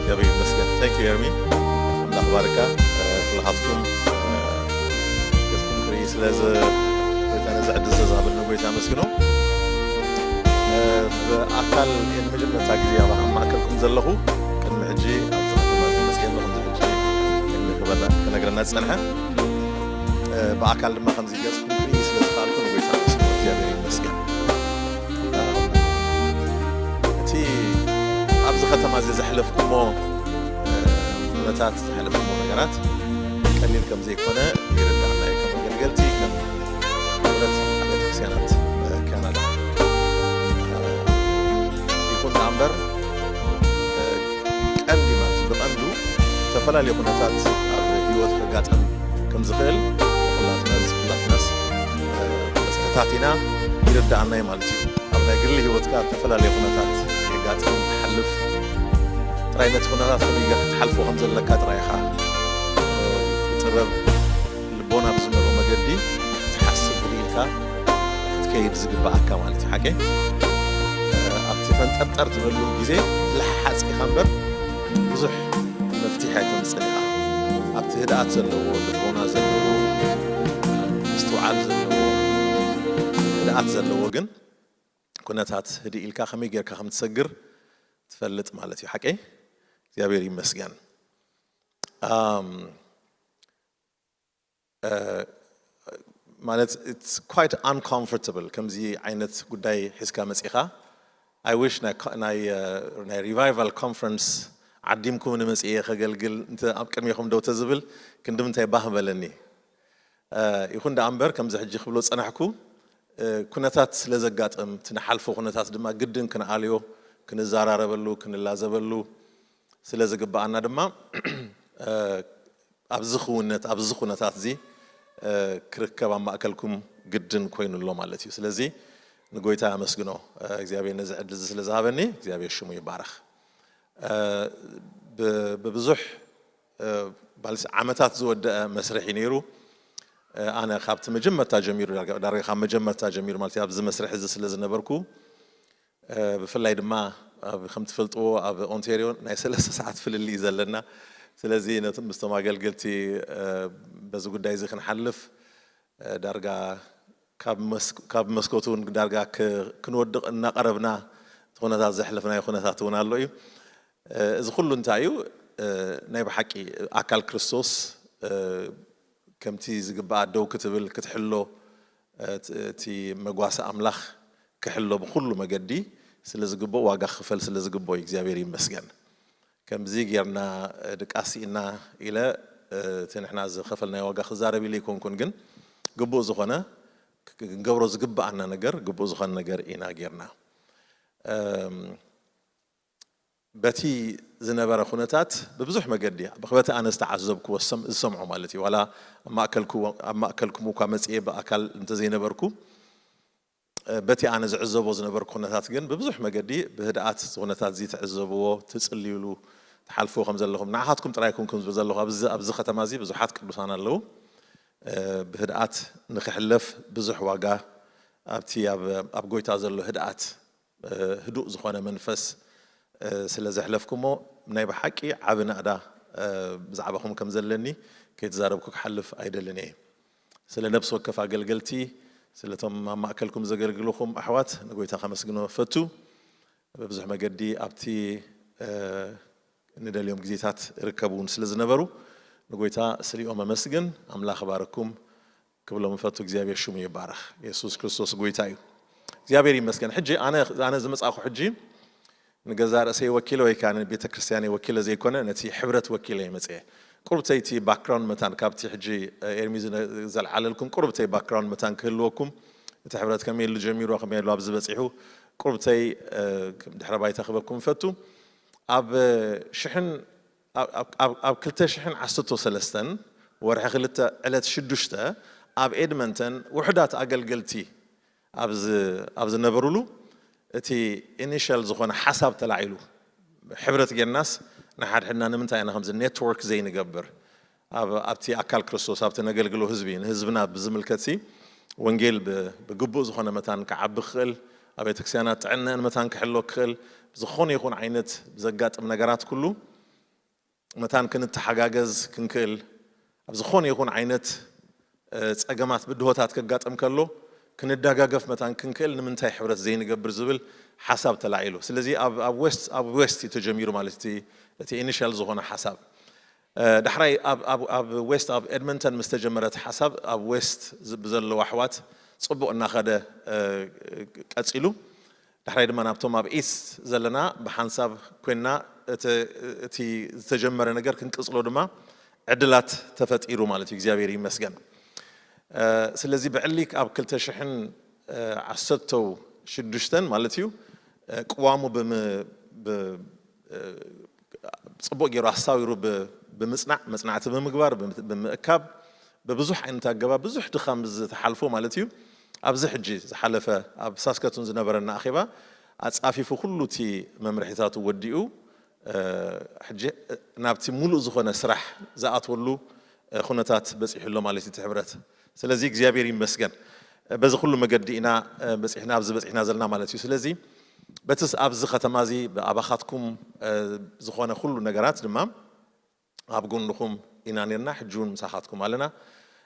እግዚኣብሔር ይመስገን። Thank you ኤርሚ፣ ኣምላኽ ባርካ። እ፣ ኩልኻትኩም፣ እ፣ ገጽኩም ክርኢ ስለዚ፣ ጎይታ ነዚ ዕድል ስለዝሃበኒ ጎይታ ኣመስግኖ። እ፣ ብኣካል ንመጀመርታ ግዜ ኣብ፣ ኣብ ማእከልኩም ዘለኹ፣ ቅድሚ ሕጂ ኣብዚ ከተማ እዚ መጽእ ኣለኹ፣ እዚ ሕጂ ቅድሚ ክበላ ክነግረና ዝጸንሐ፣ እ፣ ብኣካል ድማ ከምዚ ገጽኩም ክርኢ ስለዝኸኣልኩ ንጎይታ ኣመስግኖ። እግዚኣብሔር ይመስገን። እ፣ እቲ ኣብዚ ከተማ እዚ ዘሕለፍኩሞ፣ እ፣ ኩነታት፣ ዘሕለፍኩሞ ነገራት ቀሊል ከም ዘይኮነ ይርዳእና እዩ። ከም ኣገልገልቲ፣ ከም ሕብረት ቤተክርስትያናት፣ እ፣ ካናዳ፣ እ፣ ይኹን ደኣ እምበር፣ እ፣ ቀንዲ ማለት እዩ፣ ብቐንዱ ዝተፈላለዩ ኩነታት ኣብ ህይወት ከጋጥም ከም ዝኽእል ኩላትና፣ ኩላትናስ፣ እ፣ በጽሕታት ኢና፣ ይርዳእና እዩ ማለት እዩ። ኣብ ናይ ግሊ ህይወትካ ዝተፈላለዩ ኩነታት የጋጥም፣ ትሓልፍ። ጥራይ ነቲ ኩነታት ከመይ ጌርካ ክትሓልፎ ከም ዘለካ ጥራይ ኢኻ፣ እ፣ ብጥበብ ልቦና ብዝመልኦ መገዲ ክትሓስብ ኢልካ ክትከይድ ዝግብኣካ ማለት እዩ። ሓቀይ፣ እ፣ ኣብቲ ፈንጠርጠር ዝበሉ ግዜ ለሓሓጽ ኢኻ እምበር ብዙሕ መፍትሒ ኣይተምጽእን ኢኻ። ኣብቲ ህድኣት ዘለዎ፣ ልቦና ዘለዎ፣ ምስትውዓል ዘለዎ፣ ህድኣት ዘለዎ ግን ኩነታት ህድእ ኢልካ ከመይ ጌርካ ከም ትሰግር ትፈልጥ ማለት እዩ። ሓቀይ፣ እግዚኣብሔር ይመስገን። ኣም፣ እ፣ ማለት it's quite uncomfortable ከምዚ ዓይነት ጉዳይ ሒዝካ መጺኻ። I wish ናይ ኮ-፣ ናይ፣ እ፣ ናይ ሪቫይቫል ኮንፈረንስ ዓዲምኩም ንመጽእ እየ ከገልግል እንተ ኣብ ቅድሜኹም ደው ተዝብል ክንዲ ምንታይ ባህ በለኒ። እ፣ ይኹን ደኣ እምበር ከምዚ ሕጂ ክብሎ ዝጸናሕኩ፣ እ፣ ኩነታት ስለ ዘጋጥም፣ እቲ ንሓልፎ ኩነታት ድማ ግድን ክንኣልዮ፣ ክንዘራረበሉ፣ ክንላዘበሉ ስለ ዝግብኣና ድማ፣ እ፣ ኣብዚ ክውነት፣ ኣብዚ ኩነታት እዚ፣ እ፣ ክርከብ ኣብ ማእከልኩም ግድን ኮይኑ ኣሎ ማለት እዩ። ስለዚ ንጎይታ ኣመስግኖ፣ እ፣ እግዚኣብሔር ነዚ ዕድል እዚ ስለ ዝሃበኒ፣ እግዚኣብሔር ሽሙ ይባረኽ። እ፣ ብ-፣ ብብዙሕ፣ እ፣ ባልሲ ዓመታት ዝወደአ መስርሕ እዩ ነይሩ። እ፣ ኣነ ካብቲ መጀመርታ ጀሚሩ፣ ዳርጋ፣ ዳርጋ ካብ መጀመርታ ጀሚሩ ማለት እዩ፣ ኣብዚ መስርሕ እዚ ስለ ዝነበርኩ፣ እ፣ ብፍላይ ድማ ኣብ፣ ከም ትፈልጥዎ፣ ኣብ ኦንቴርዮ ናይ ሰለስተ ሰዓት ፍልልይ እዩ ዘለና። ስለዚ ነቲ፣ ምስቶም ኣገልገልቲ፣ እ፣ በዚ ጉዳይ እዚ ክንሓልፍ፣ እ፣ ዳርጋ ካብ መስ-፣ ካብ መስኮት እውን ዳርጋ ክ-፣ ክንወድቕ እናቐረብና እቲ ኩነታት ዘሕለፍናዮ ኩነታት እውን ኣሎ እዩ። እ፣ እዚ ኩሉ እንታይ እዩ? እ፣ ናይ ብሓቂ ኣካል ክርስቶስ፣ እ፣ ከምቲ ዝግብኣ ደው ክትብል፣ ክትሕሎ፣ እ፣ እቲ፣ እቲ መጓሰ ኣምላኽ ክሕሎ ብኩሉ መገዲ ስለ ዝግብኦ፣ ዋጋ ክኽፈል ስለ ዝግብኦ እዩ። እግዚኣብሔር ይመስገን። ከምዚ ጌርና፣ እ፣ ድቃስ ስኢና ኢለ፣ እ፣ እቲ ንሕና ዝኸፈልናዮ ዋጋ ክዛረብ ኢለ ኣይኮንኩን፣ ግን ግቡእ ዝኾነ ክ-፣ ክንገብሮ ዝግብኣና ነገር፣ ግቡእ ዝኾነ ነገር ኢና ጌርና። እም፣ በቲ ዝነበረ ኩነታት ብብዙሕ መገዲ፣ በቲ ኣነ ዝተዓዘብክዎ፣ ዝሰም-፣ ዝሰምዖ ማለት እዩ። ዋላ ኣብ ማእከልኩ-፣ ኣብ ማእከልኩም እኳ መጽየ ብኣካል እንተዘይነበርኩ፣ እ፣ በቲ ኣነ ዝዕዘቦ ዝነበርኩ ኩነታት ግን ብብዙሕ መገዲ ብህድኣት እዚ ኩነታት እዚ ትዕዘብዎ፣ ትጽልዩሉ፣ ትሓልፍዎ ከም ዘለኹም፣ ንዓኻትኩም ጥራይ ኣይኮንኩን ዝብል ዘለኹ። ኣብዚ፣ ኣብዚ ከተማ እዚ ብዙሓት ቅዱሳን ኣለዉ። እ፣ ብህድኣት ንኽሕለፍ ብዙሕ ዋጋ ኣብቲ ኣብ፣ ኣብ ጎይታ ዘሎ ህድኣት፣ እ፣ ህዱእ ዝኾነ መንፈስ፣ እ፣ ስለ ዘሕለፍኩሞ ናይ ብሓቂ ዓቢ ናእዳ፣ እ፣ ብዛዕባኹም ከም ዘለኒ ከይተዛረብኩ ክሓልፍ ኣይደልን እየ። ስለ ነብሲ ወከፍ ኣገልገልቲ፣ ስለቶም ኣብ ማእከልኩም ዘገልግሉኹም ኣሕዋት ንጎይታ ከመስግኖ እፈቱ። ብብዙሕ መገዲ ኣብቲ፣ እ፣ እንደልዮም ግዜታት ርከቡ እውን ስለ ዝነበሩ ንጎይታ ስሊኦም ኣመስግን። ኣምላኽ ባርኩም ክብሎም እፈቱ። እግዚኣብሔር ሽሙ ይባረኽ። የሱስ ክርስቶስ ጎይታ እዩ። እግዚኣብሔር ይመስገን። ሕጂ ኣነ፣ ኣነ ዝመጻኹ ሕጂ ንገዛ ርእሰይ ወኪለ ወይ ከኣ ንቤተ ክርስቲያነይ ወኪለ ዘይኮነ፣ ነቲ ሕብረት ወኪለ እየ መጽየ። ቁርብተይ እቲ ባክግራውንድ መታን ካብቲ ሕጂ፣ እ፣ ኤርሚ ዝነ-፣ ዘልዓለልኩም ቁርብተይ ባክግራውንድ መታን ክህልወኩም፣ እቲ ሕብረት ከመይ ኢሉ ጀሚሩ፣ ከመይ ኢሉ ኣብዚ በጺሑ፣ ቁርብተይ፣ እ፣ ድሕረ ባይታ ክበኩም እፈቱ። ኣብ ሽሕን፣ ኣብ፣ ኣብ፣ ኣብ፣ ኣብ ክልተ ሽሕን ዓሰርተ ሰለስተን ወርሒ ክልተ ዕለት ሽዱሽተ ኣብ ኤድመንተን ውሑዳት ኣገልገልቲ ኣብ ዝ-፣ ኣብ ዝነበሩሉ፣ እቲ ኢኒሻል ዝኾነ ሓሳብ ተላዒሉ፣ ሕብረት ጌርናስ ንሓድሕድና ንምንታይ ኢና ከምዚ ኔትወርክ ዘይንገብር? ኣብ፣ ኣብቲ ኣካል ክርስቶስ፣ ኣብቲ ነገልግሎ ህዝቢ፣ ንህዝብና ብዝምልከትሲ፣ ወንጌል ብ-፣ ብግቡእ ዝኾነ መታን ክዓቢ ክኽእል፣ ኣብ ቤተክርስትያናት ጥዕነአን መታን ክሕሎ ክኽእል፣ ብዝኾነ ይኹን ዓይነት ብዘጋጥም ነገራት ኩሉ፣ መታን ክንተሓጋገዝ ክንክእል፣ ኣብ ዝኾነ ይኹን ዓይነት ጸገማት ብድሆታት ከጋጥም ከሎ ክንደጋገፍ መታን ክንክእል ንምንታይ ሕብረት ዘይንገብር ዝብል ሓሳብ ተላዒሉ። ስለዚ ኣብ ዌስት ኣብ ዌስት እዩ ተጀሚሩ ማለት እቲ ኢኒሻል ዝኾነ ሓሳብ። ዳሕራይ ኣብ ዌስት ኣብ ኤድመንተን ምስ ተጀመረት ሓሳብ ኣብ ዌስት ብዘለዉ ኣሕዋት ፅቡቕ እናኸደ ቀፂሉ። ዳሕራይ ድማ ናብቶም ኣብ ኢስት ዘለና ብሓንሳብ ኮይና እቲ ዝተጀመረ ነገር ክንቅፅሎ ድማ ዕድላት ተፈጢሩ ማለት እዩ። እግዚኣብሔር ይመስገን። ስለዚ ብዕሊክ ኣብ ክልተ ሽሕን ዓሰርተው ሽዱሽተን ማለት እዩ ቅዋሙ ጽቡቕ ገይሩ ኣሳዊሩ ብምጽናዕ፣ መጽናዕቲ ብምግባር፣ ብምእካብ፣ ብብዙሕ ዓይነት ኣገባብ ብዙሕ ድኻም ዝተሓልፎ ማለት እዩ። ኣብዚ ሕጂ ዝሓለፈ ኣብ ሳስከቱን ዝነበረና ኣኼባ ኣጻፊፉ ኩሉ እቲ መምርሒታቱ ወዲኡ ሕጂ ናብቲ ሙሉእ ዝኾነ ስራሕ ዝኣትወሉ ኩነታት በጺሑ ኣሎ ማለት እዩ እቲ ሕብረት። ስለዚ እግዚኣብሔር ይመስገን በዚ ኩሉ መገዲ ኢና በጺሕና ኣብዚ በጺሕና ዘለና ማለት እዩ። ስለዚ በቲ ኣብዚ ከተማ እዚ ብኣባኻትኩም ዝኾነ ኩሉ ነገራት ድማ ኣብ ጎንኹም ኢና ነርና፣ ሕጂ እውን ምሳኻትኩም ኣለና።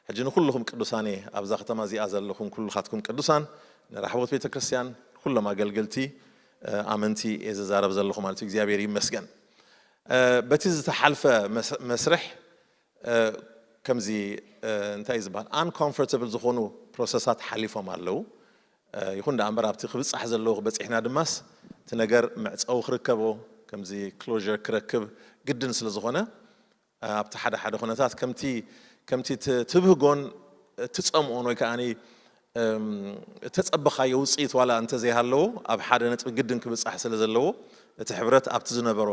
ሕጂ ንኩልኹም ቅዱሳን እየ ኣብዛ ከተማ እዚኣ ዘለኹም ኩልኻትኩም ቅዱሳን ንራሕቦት ቤተክርስትያን ኩሎም ኣገልገልቲ ኣመንቲ እየ ዝዛረብ ዘለኹ ማለት እዩ። እግዚኣብሔር ይመስገን። በቲ ዝተሓልፈ መስርሕ ከምዚ እንታይ እዩ ዝበሃል ኣንኮምፎርታብል ዝኾኑ ፕሮሰሳት ሓሊፎም ኣለዉ። ይኹን ደኣ እምበር ኣብቲ ክብጻሕ ዘለዎ ክበጺሕና ድማስ እቲ ነገር መዕጸዊ ክርከቦ ከምዚ ክሎር ክረክብ ግድን ስለ ዝኾነ ኣብቲ ሓደ ሓደ ኩነታት ከምቲ ከምቲ ትብህጎን ትጸምኦን ወይ ከዓኒ እተጸበኻዮ ውፅኢት ዋላ እንተዘይሃለዎ ኣብ ሓደ ነጥቢ ግድን ክብጻሕ ስለ ዘለዎ እቲ ሕብረት ኣብቲ ዝነበሮ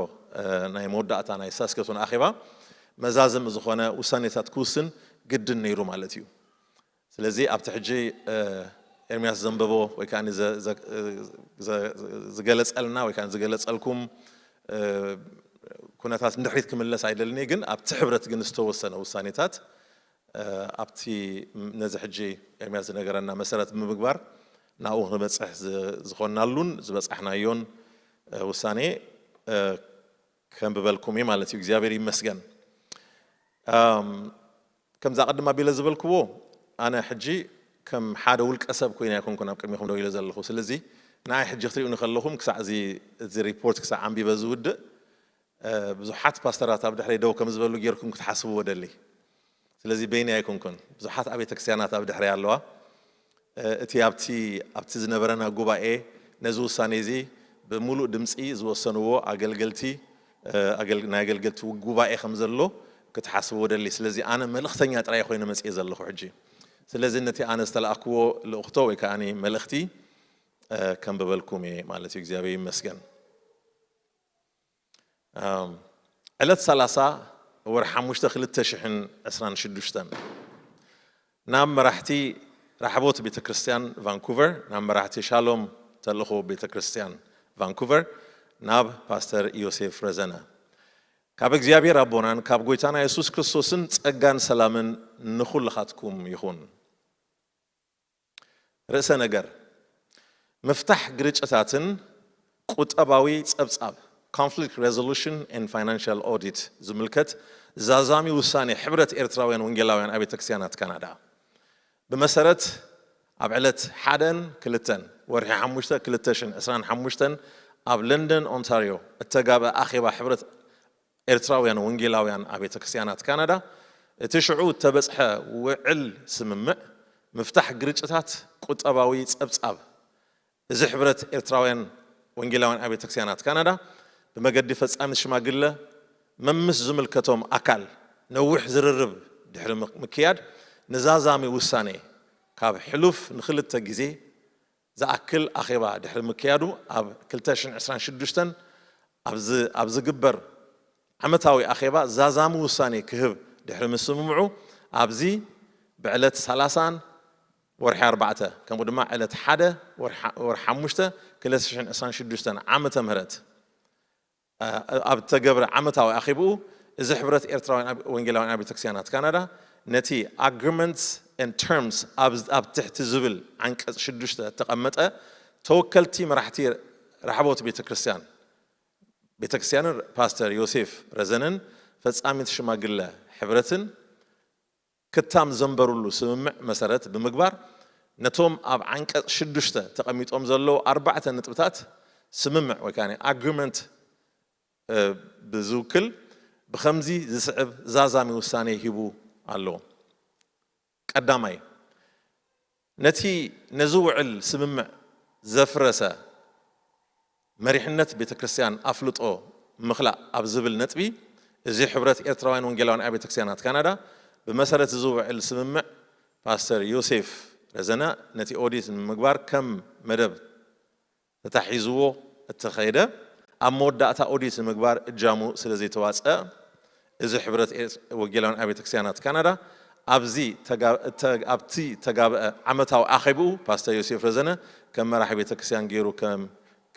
ናይ መወዳእታ ናይ ሳስከቱን ኣኼባ መዛዝም ዝኾነ ውሳኔታት ክውስን ግድን ነይሩ ማለት እዩ። ስለዚ ኣብቲ ሕጂ ኤርሚያስ ዘንበቦ ወይ ከዓ ዝገለጸልና ወይ ከዓ ዝገለጸልኩም ኩነታት ንድሕሪት ክምለስ ኣይደልን፣ ግን ኣብቲ ሕብረት ግን ዝተወሰነ ውሳኔታት ኣብቲ ነዚ ሕጂ ኤርሚያስ ዝነገረና መሰረት ብምግባር ናብኡ ክንበፅሕ ዝኾንናሉን ዝበፃሕናዮን ውሳኔ ከንብበልኩም እዩ ማለት እዩ። እግዚኣብሔር ይመስገን። ከምዛ ቅድም ኣቢለ ዝበልክዎ ኣነ ሕጂ ከም ሓደ ውልቀ ሰብ ኮይነ ኣይኮንኩን ኣብ ቅድሚኹም ደው ኢለ ዘለኹ። ስለዚ ንኣይ ሕጂ ክትሪኡኒ ከለኹም ክሳዕ እዚ ሪፖርት ክሳዕ ኣንቢበ ዝውድእ ብዙሓት ፓስተራት ኣብ ድሕረይ ደው ከም ዝበሉ ጌርኩም ክትሓስብዎ ደሊ። ስለዚ በይነይ ኣይኮንኩን፣ ብዙሓት ኣብ ቤተክርስትያናት ኣብ ድሕረይ ኣለዋ። እቲ ኣብቲ ኣብቲ ዝነበረና ጉባኤ ነዚ ውሳኔ እዚ ብምሉእ ድምፂ ዝወሰንዎ ኣገልገልቲ ናይ ኣገልገልቲ ጉባኤ ከም ዘሎ ክትሓስብዎ ደሊ። ስለዚ ኣነ መልእኽተኛ ጥራይ ኮይነ መፅየ ዘለኹ ሕጂ። ስለዚ ነቲ ኣነ ዝተላእክዎ ልእኽቶ ወይ ከዓ መልእኽቲ ከንብበልኩም እየ ማለት እዩ። እግዚኣብሔር ይመስገን። ዕለት ሰላሳ ወርሒ ሓሙሽተ ክልተ ሽሕን ዕስራን ሽዱሽተን ናብ መራሕቲ ራሕቦት ቤተ ክርስቲያን ቫንኩቨር፣ ናብ መራሕቲ ሻሎም ተልእኾ ቤተ ክርስቲያን ቫንኩቨር፣ ናብ ፓስተር ዮሴፍ ረዘነ። ካብ እግዚኣብሔር ኣቦናን ካብ ጎይታና የሱስ ክርስቶስን ጸጋን ሰላምን ንኹልኻትኩም ይኹን። ርእሰ ነገር፣ ምፍታሕ ግርጭታትን ቁጠባዊ ጸብጻብ፣ Conflict Resolution and Financial Audit፣ ዝምልከት ዛዛሚ ውሳኔ ሕብረት ኤርትራውያን ወንጌላውያን ኣብያተ ክርስቲያናት ካናዳ። ብመሰረት ኣብ ዕለት ሓደን ክልተን ወርሒ ሓሙሽተ ክልተ ሽሕን ዕስራን ሓሙሽተን ኣብ ለንደን ኦንታርዮ እተጋብአ ኣኼባ ሕብረት ኤርትራውያን ወንጌላውያን ኣብያተ ክርስቲያናት ካናዳ፣ እቲ ሽዑ እተበጽሐ ውዕል ስምምዕ ምፍታሕ ግርጭታት ቁጠባዊ ጸብጻብ፣ እዚ ሕብረት ኤርትራውያን ወንጌላውያን ኣብያተ ክርስቲያናት ካናዳ ብመገዲ ፈጻሚት ሽማግለ መምስ ዝምልከቶም ኣካል ነዊሕ ዝርርብ ድሕሪ ምክ-፣ ምክያድ ንዛዛሚ ውሳኔ ካብ ሕሉፍ ንክልተ ግዜ ዝኣክል ኣኼባ ድሕሪ ምክያዱ ኣብ ክልተ ሽሕን ዕስራን ሽዱሽተን ኣብ ዝ-፣ ኣብ ዝግበር ዓመታዊ ኣኼባ ዛዛሚ ውሳኔ ክህብ ድሕሪ ምስምምዑ ኣብዚ ብዕለት ሰላሳን ወርሒ ኣርባዕተ ከምኡ ድማ ዕለት ሓደ ወርሒ ሓ-፣ ወርሒ ሓሙሽተ ክልተ ሽሕን ዕስራን ሽዱሽተን ዓመተ ምህረት ኣብ ተገብረ ዓመታዊ ኣኼብኡ እዚ ሕብረት ኤርትራውያን ኣብ-፣ ወንጌላውያን ኣብ ቤተክርስትያናት ካናዳ ነቲ Agreements and Terms ኣብ፣ ኣብ ትሕቲ ዝብል ዓንቀጽ ሽዱሽተ እተቐመጠ ተወከልቲ መራሕቲ ራሕቦት ቤተክርስትያን፣ ቤተክርስትያንን ፓስተር ዮሴፍ ረዘነን ፈጻሚት ሽማግለ ሕብረትን ክታም ዘንበሩሉ ስምምዕ መሰረት ብምግባር ነቶም ኣብ ዓንቀጽ ሽዱሽተ ተቐሚጦም ዘለዉ ኣርባዕተ ንጥብታት ስምምዕ ወይ ከዓ ኣግሪመንት ብዝውክል ብኸምዚ ዝስዕብ ዛዛሚ ውሳኔ ሂቡ ኣሎ። ቀዳማይ፣ ነቲ ነዚ ውዕል ስምምዕ ዘፍረሰ መሪሕነት ቤተ ክርስቲያን ኣፍልጦ ምኽላእ ኣብ ዝብል ነጥቢ እዚ ሕብረት ኤርትራውያን ወንጌላውያን ኣብያተ ክርስቲያናት ካናዳ ብመሰረት እዚ ውዕል ስምምዕ ፓስተር ዮሴፍ ረዘነ ነቲ ኦዲት ንምግባር ከም መደብ ተታሒዝዎ እተኸይደ ኣብ መወዳእታ ኦዲት ንምግባር እጃሙ ስለ ዘይተዋፀ እዚ ሕብረት ኤርት- ወንጌላውያን ኣብያተ ክርስቲያናት ካናዳ ኣብዚ ተጋ- እተ- ኣብቲ ተጋብአ ዓመታዊ ኣኼብኡ ፓስተር ዮሴፍ ረዘነ ከም መራሒ ቤተ ክርስቲያን ገይሩ ከም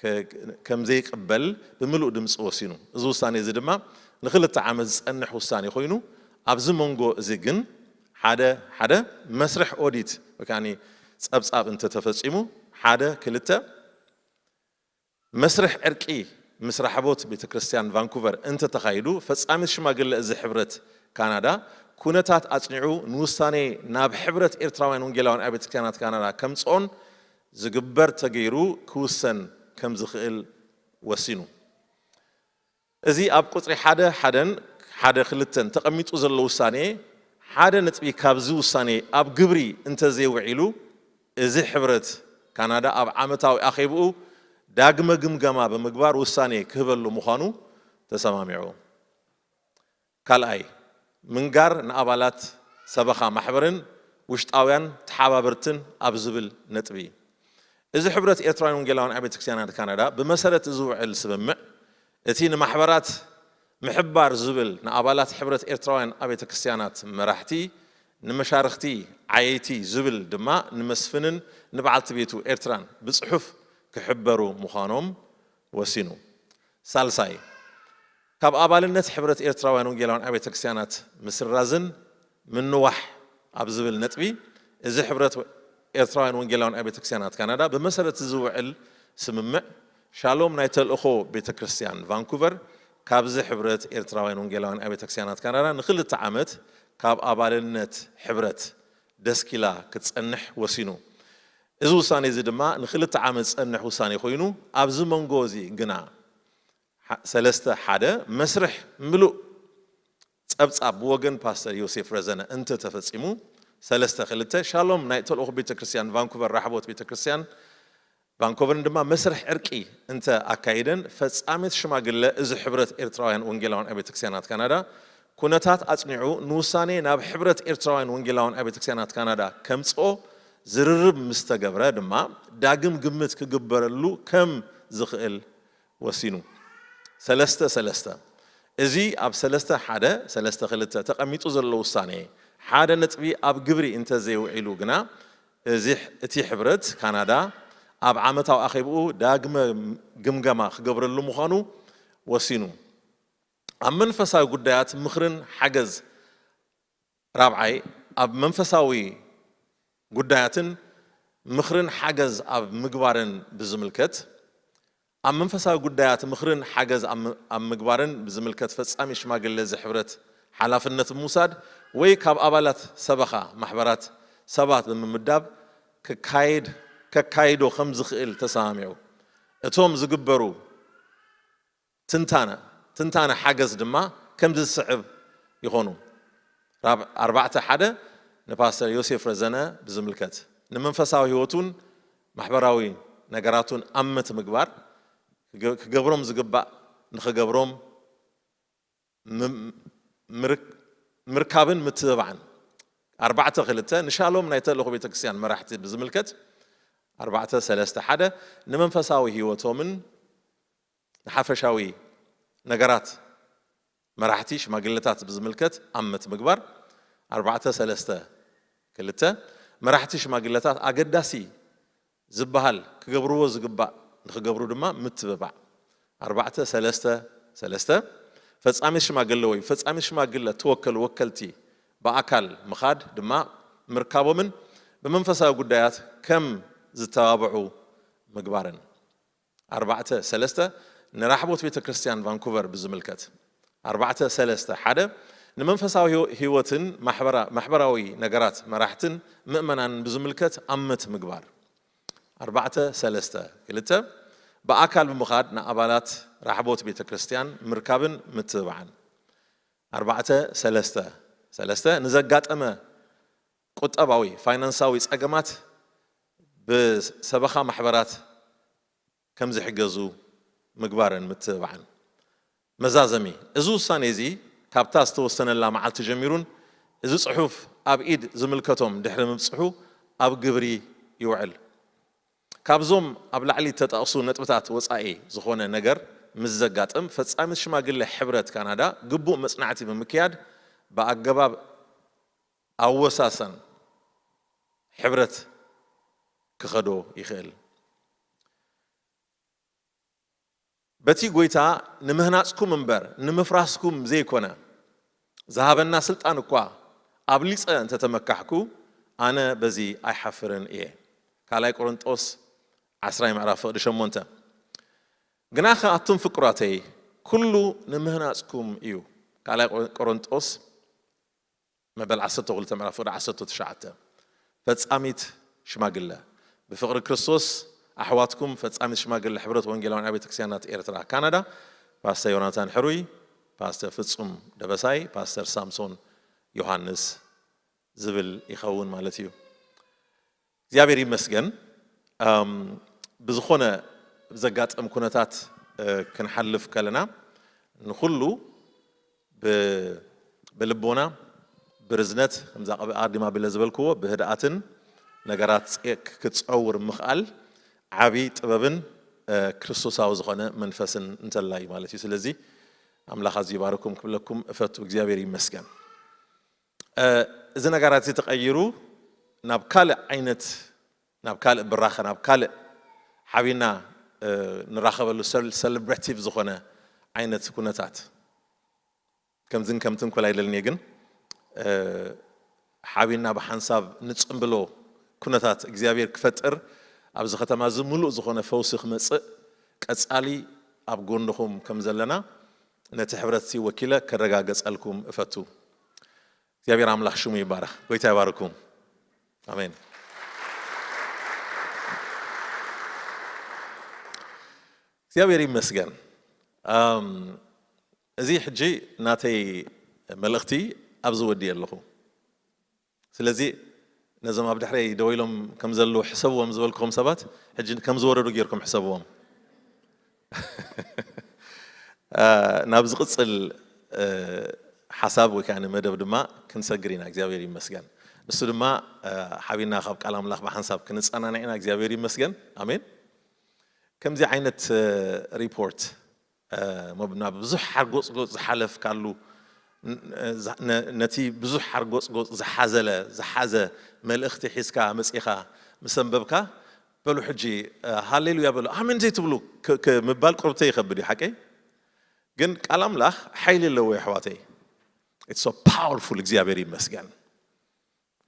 ከ- ከም ዘይቅበል ብምሉእ ድምፂ ወሲኑ። እዚ ውሳኔ እዚ ድማ ንክልተ ዓመት ዝፀንሕ ውሳኔ ኮይኑ ኣብዚ መንጎ እዚ ግን ሓደ ሓደ መስርሕ ኦዲት ወይ ከዓ ጸብጻብ እንተተፈፂሙ ሓደ ክልተ መስርሕ ዕርቂ ምስ ራሕቦት ቤተ ክርስቲያን ቫንኩቨር እንተተኻይዱ ፈጻሚት ሽማግለ እዚ ሕብረት ካናዳ ኩነታት ኣጽኒዑ ንውሳኔ ናብ ሕብረት ኤርትራውያን ወንጌላውያን ኣብያተ ክርስቲያናት ካናዳ ከምጽኦን ዝግበር ተገይሩ ክውሰን ከም ዝኽእል ወሲኑ። እዚ ኣብ ቁጽሪ ሓደ ሓደን ሓደ ክልተን ተቐሚጡ ዘሎ ውሳኔ ሓደ ነጥቢ ካብዚ ውሳኔ ኣብ ግብሪ እንተዘይውዒሉ እዚ ሕብረት ካናዳ ኣብ ዓመታዊ ኣኼብኡ ዳግመ ግምገማ ብምግባር ውሳኔ ክህበሉ ምዃኑ ተሰማሚዑ። ካልኣይ፣ ምንጋር ንኣባላት ሰበኻ ማሕበርን ውሽጣውያን ተሓባበርትን ኣብ ዝብል ነጥቢ እዚ ሕብረት ኤርትራውያን ወንጌላውያን ኣብያተ ክርስቲያናት ካናዳ ብመሰረት እዚ ውዕል ስምምዕ እቲ ንማሕበራት ምሕባር ዝብል ንኣባላት ሕብረት ኤርትራውያን ኣብያተ ክርስቲያናት መራሕቲ ንመሻርኽቲ ዓየይቲ ዝብል ድማ ንመስፍንን ንበዓልቲ ቤቱ ኤርትራን ብጽሑፍ ክሕበሩ ምዃኖም ወሲኑ። ሳልሳይ፣ ካብ ኣባልነት ሕብረት ኤርትራውያን ወንጌላውያን ኣብያተ ክርስቲያናት ምስራዝን ምንዋሕ ኣብ ዝብል ነጥቢ እዚ ሕብረት ኤርትራውያን ወንጌላውያን ኣብያተ ክርስቲያናት ካናዳ ብመሰረት እዚ ውዕል ስምምዕ ሻሎም ናይ ተልእኾ ቤተ ክርስቲያን ቫንኩቨር ካብዚ ሕብረት ኤርትራውያን ወንጌላውያን ኣብያተ ክርስቲያናት ካናዳ ንክልተ ዓመት ካብ ኣባልነት ሕብረት ደስኪላ ክትጸንሕ ወሲኑ። እዚ ውሳኔ እዚ ድማ ንክልተ ዓመት ዝጸንሕ ውሳኔ ኮይኑ ኣብዚ መንጎ እዚ ግና ሰለስተ ሓደ መስርሕ ምሉእ ጸብጻብ ብወገን ፓስተር ዮሴፍ ረዘነ እንተተፈጺሙ ሰለስተ ክልተ ሻሎም ናይ ተልእኾ ቤተ ክርስቲያን ቫንኩቨር ራሕቦት ቤተ ክርስቲያን ቫንኮቨርን ድማ መስርሕ ዕርቂ እንተ ኣካይደን ፈጻሚት ሽማግለ እዚ ሕብረት ኤርትራውያን ወንጌላውያን ኣብ ቤተ ክርስቲያናት ካናዳ ኩነታት ኣጽኒዑ ንውሳኔ ናብ ሕብረት ኤርትራውያን ወንጌላውያን ኣብ ቤተ ክርስቲያናት ካናዳ ከምጽኦ ዝርርብ ምስ ተገብረ ድማ ዳግም ግምት ክግበረሉ ከም ዝኽእል ወሲኑ። ሰለስተ ሰለስተ እዚ ኣብ ሰለስተ ሓደ ሰለስተ ክልተ ተቐሚጡ ዘሎ ውሳኔ ሓደ ነጥቢ ኣብ ግብሪ እንተዘይውዒሉ ግና እዚ እቲ ሕብረት ካናዳ ኣብ ዓመታዊ ኣኼብኡ ዳግመ ግምገማ ክገብረሉ ምዃኑ ወሲኑ። ኣብ መንፈሳዊ ጉዳያት ምኽርን ሓገዝ ራብዓይ ኣብ መንፈሳዊ ጉዳያትን ምኽርን ሓገዝ ኣብ ምግባርን ብዝምልከት ኣብ መንፈሳዊ ጉዳያት ምኽርን ሓገዝ ኣብ ምግባርን ብዝምልከት ፈጻሚ ሽማግለ እዚ ሕብረት ሓላፍነት ብምውሳድ ወይ ካብ ኣባላት ሰበኻ ማሕበራት ሰባት ብምምዳብ ከካይዶ ከም ዝኽእል ተሰማሚዑ። እቶም ዝግበሩ ትንታነ ትንታነ ሓገዝ ድማ ከምዚ ዝስዕብ ይኾኑ። ኣርባዕተ ሓደ ንፓስተር ዮሴፍ ረዘነ ብዝምልከት ንመንፈሳዊ ህይወቱን ማሕበራዊ ነገራቱን ኣመት ምግባር ክገብሮም ዝግባእ ንኽገብሮም ምርካብን ምትብባዕን። ኣርባዕተ ክልተ ንሻሎም ናይ ተልእኾ ቤተክርስትያን መራሕቲ ብዝምልከት ኣርባዕተ ሰለስተ ሓደ ንመንፈሳዊ ህይወቶምን ንሓፈሻዊ ነገራት መራሕቲ ሽማግለታት ብዝምልከት ኣመት ምግባር። ኣርባዕተ ሰለስተ ክልተ መራሕቲ ሽማግለታት ኣገዳሲ ዝበሃል ክገብርዎ ዝግባእ ንክገብሩ ድማ ምትብባዕ። ኣርባዕተ ሰለስተ ሰለስተ ፈጻሚት ሽማግለ ወይ ፈጻሚት ሽማግለ ትወከል ወከልቲ ብኣካል ምኻድ ድማ ምርካቦምን ብመንፈሳዊ ጉዳያት ከም ዝተባብዑ ምግባርን። ኣርባዕተ ሰለስተ ንራሕቦት ቤተ ክርስቲያን ቫንኩቨር ብዝምልከት ኣርባዕተ ሰለስተ ሓደ ንመንፈሳዊ ህይወትን ማሕበራዊ ነገራት መራሕትን ምእመናንን ብዝምልከት ኣመት ምግባር። ኣርባዕተ ሰለስተ ክልተ ብኣካል ብምኻድ ንኣባላት ራሕቦት ቤተ ክርስቲያን ምርካብን ምትብባዕን። ኣርባዕተ ሰለስተ ሰለስተ ንዘጋጠመ ቁጠባዊ ፋይናንሳዊ ጸገማት ብሰበኻ ማሕበራት ከም ዝሕገዙ ምግባርን ምትብባዕን። መዛዘሚ፣ እዚ ውሳኔ እዚ ካብታ ዝተወሰነላ መዓልቲ ጀሚሩን እዚ ጽሑፍ ኣብ ኢድ ዝምልከቶም ድሕሪ ምብጽሑ ኣብ ግብሪ ይውዕል። ካብዞም ኣብ ላዕሊ እተጠቕሱ ነጥብታት ወጻኢ ዝኾነ ነገር ምስ ዘጋጥም፣ ፈጻሚት ሽማግለ ሕብረት ካናዳ ግቡእ መጽናዕቲ ብምክያድ ብኣገባብ ኣወሳሰን ሕብረት ክኸዶ ይኽእል። በቲ ጎይታ ንምህናጽኩም እምበር ንምፍራስኩም ዘይኮነ ዝሃበና ስልጣን እኳ ኣብሊጸ እንተተመካሕኩ ኣነ በዚ ኣይሓፍርን እየ። ካልኣይ ቆሮንጦስ ዓስራይ ምዕራፍ ፍቕዲ ሸሞንተ። ግናኸ ኣቱም ፍቁራተይ ኩሉ ንምህናጽኩም እዩ። ካልኣይ ቆሮንጦስ መበል ዓሰርተ ክልተ ምዕራፍ ፍቕዲ ዓሰርተ ትሽዓተ። ፈጻሚት ሽማግለ ብፍቕሪ ክርስቶስ ኣሕዋትኩም ፈጻሚት ሽማግለ ሕብረት ወንጌላውያን ኣብያተ ክርስቲያናት ኤርትራ ካናዳ ፓስተር ዮናታን ሕሩይ፣ ፓስተር ፍጹም ደበሳይ፣ ፓስተር ሳምሶን ዮሃንስ ዝብል ይኸውን ማለት እዩ። እግዚኣብሔር ይመስገን። ብዝኾነ ብዘጋጠም ኩነታት ክንሓልፍ ከለና ንኹሉ ብልቦና ብርዝነት ከምዛ ኣቐዲማ ብለ ዝበልክዎ ብህድኣትን ነገራት ክትፀውር ምኽኣል ዓብዪ ጥበብን ክርስቶሳዊ ዝኾነ መንፈስን እንተላ እዩ ማለት እዩ። ስለዚ ኣምላኽ ኣዝዩ ይባርኩም ክብለኩም እፈቱ። እግዚኣብሔር ይመስገን። እዚ ነገራት እዚ ተቐይሩ ናብ ካልእ ዓይነት ናብ ካልእ ብራኸ ናብ ካልእ ሓቢና ንራኸበሉ ሰለብሬቲቭ ዝኾነ ዓይነት ኩነታት ከምዝን ከምትን ኮላ ይደልኒ ግን ሓቢና ብሓንሳብ ንፅምብሎ ኩነታት እግዚኣብሔር ክፈጥር ኣብዚ ከተማ እዚ ሙሉእ ዝኾነ ፈውሲ ክመፅእ ቀፃሊ ኣብ ጎንኹም ከም ዘለና ነቲ ሕብረት ወኪለ ከረጋገፀልኩም እፈቱ። እግዚኣብሔር ኣምላኽ ሽሙ ይባረኽ። ጎይታ ይባርኩም። ኣሜን። እግዚኣብሔር ይመስገን። እዚ ሕጂ ናተይ መልእኽቲ ኣብዚ ወዲ ኣለኹ። ስለዚ ነዞም ኣብ ድሕረይ ደው ኢሎም ከም ዘለዉ ሕሰብዎም ዝበልክኹም ሰባት ሕጂ ከም ዝወረዱ ጌርኩም ሕሰብዎም። ናብ ዝቕፅል ሓሳብ ወይ ከዓ መደብ ድማ ክንሰግር ኢና። እግዚኣብሔር ይመስገን። ንሱ ድማ ሓቢና ካብ ቃል ኣምላኽ ብሓንሳብ ክንፀናናዕ ኢና። እግዚኣብሔር ይመስገን። ኣሜን። ከምዚ ዓይነት ሪፖርት ናብ ብዙሕ ሓርጎፅጎፅ ዝሓለፍካሉ ነቲ ብዙሕ ሓርጎፅጎፅ ዝሓዘለ ዝሓዘ መልእኽቲ ሒዝካ መፂኻ ምስ ኣንበብካ በሉ ሕጂ ሃሌሉያ በሉ ኣሜን ዘይትብሉ ምባል ቁርብተይ ይኸብድ እዩ ሓቀይ ግን ቃል ኣምላኽ ሓይሊ ኣለዎ የሕዋተይ it's so powerful እግዚኣብሔር ይመስገን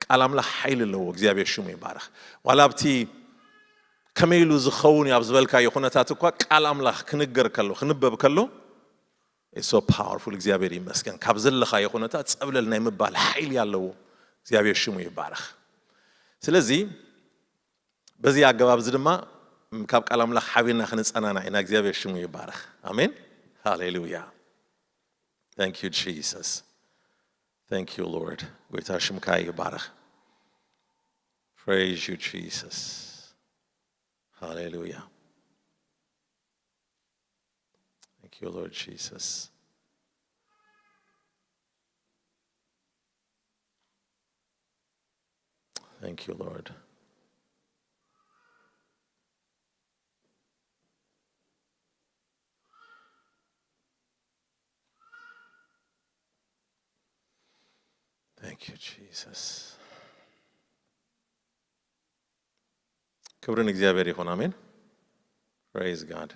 ቃል ኣምላኽ ሓይሊ ኣለዎ እግዚኣብሔር ሽሙ ይባረኽ ዋላ ኣብቲ ከመይ ኢሉ ዝኸውን እዩ ኣብ ዝበልካዮ ኩነታት እኳ ቃል ኣምላኽ ክንገር ከሎ ክንበብ ከሎ it's so powerful እግዚኣብሔር ይመስገን ካብ ዘለኻዮ ኩነታት ፀብለል ናይ ምባል ሓይሊ ኣለዎ እግዚኣብሔር ሽሙ ይባረኽ ስለዚ በዚ ኣገባብ እዚ ድማ ካብ ቃል ኣምላኽ ሓቢርና ክንፀናናዕ ኢና እግዚኣብሔር ሽሙ ይባረኽ ኣሜን ሃሌሉያ thank you Jesus thank you Lord ጎይታ ሽምካ ይባረኽ praise you Jesus ሃሌሉያ thank you Lord Jesus Thank you, Lord. Thank you, Jesus. ክብርን እግዚኣብሔር ይኹን ኣሜን praise God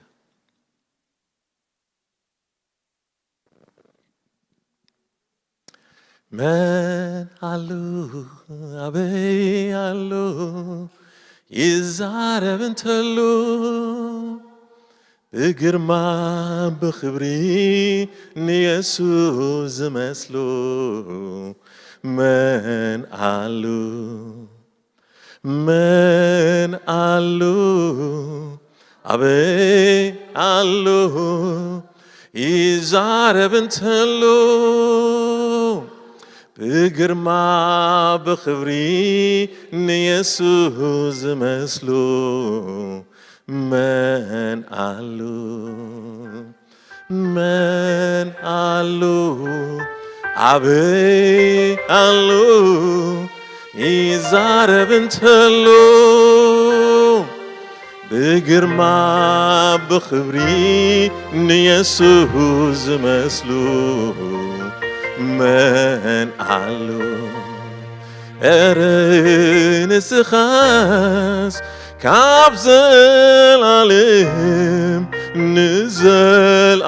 መን ኣሉ ኣበይ ኣሉ ይዛረብ እንተሉ ብግርማ ብኽብሪ ንየሱስ ዝመስሎ መን ኣሉ? መን ኣሉ? ኣበይ ኣሉ? ይዛረብ እንተሎ ብግርማ ብኽብሪ ንየሱስ ዝመስሎ መን ኣሉ? መን ኣሉ? ኣበይ ኣሉ? ይዛረብ እንተሎ ብግርማ ብኽብሪ ንየሱስ ዝመስሉ መን ኣሉ? እረ ንስኻስ ካብ ዘላለም ንዘላለም